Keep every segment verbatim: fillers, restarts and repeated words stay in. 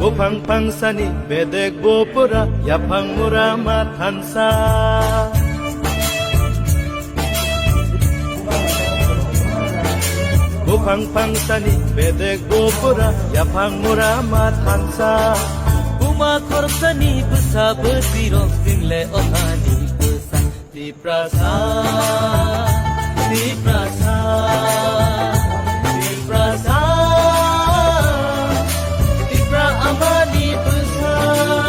Buphang phangsani bedek bo pura yaphang mura ma thansa. Buphang phangsani bedek bo pura yaphang mura ma thansa. Buma khorsani bwsa bwswirok jingle othani bwsa. Tiprasa, Tiprasa, Tiprasa, Tipra amani bwsa.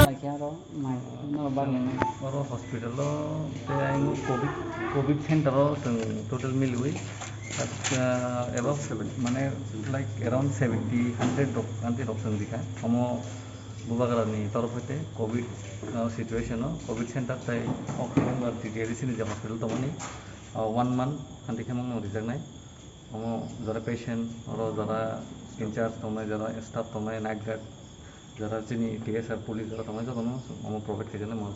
Mai khe aro mai no bar lenai. Oro hospital o te ayang covid, covid center o chwng total miliwi, uh, above seven, mane like around seventy, hundred rok, hundred rok chwng rikha. Omo Bubagrani torof hoite covid, uh, situation o covid center tai ok T T A D C ni je hospital tongmani, uh, one month hanti khe mangno rijaknai. Omo jara patient, oro jara in charge tongnai, jara staff tongnai, night guard, jara chini T S R police jara tongnai, jotono omo provide khaijana mo.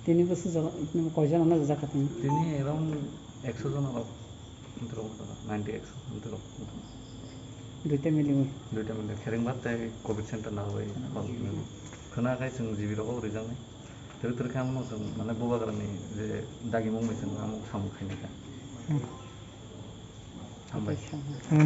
Tini bwswk jora, koijon ano rwjak kha tini? Tini around ekso jon rok, ninety ekso, ninety rok. Duita miliwi? Duita miliwi, Kheringbar tei covid center narwai. Khwna khai chwng G B rok rijaknai. Twrwk twrwk khe amo chwng mane Bubagrani je dagimung bai chwng amo samung khainai kha. Hmm. Hambai. Hmm.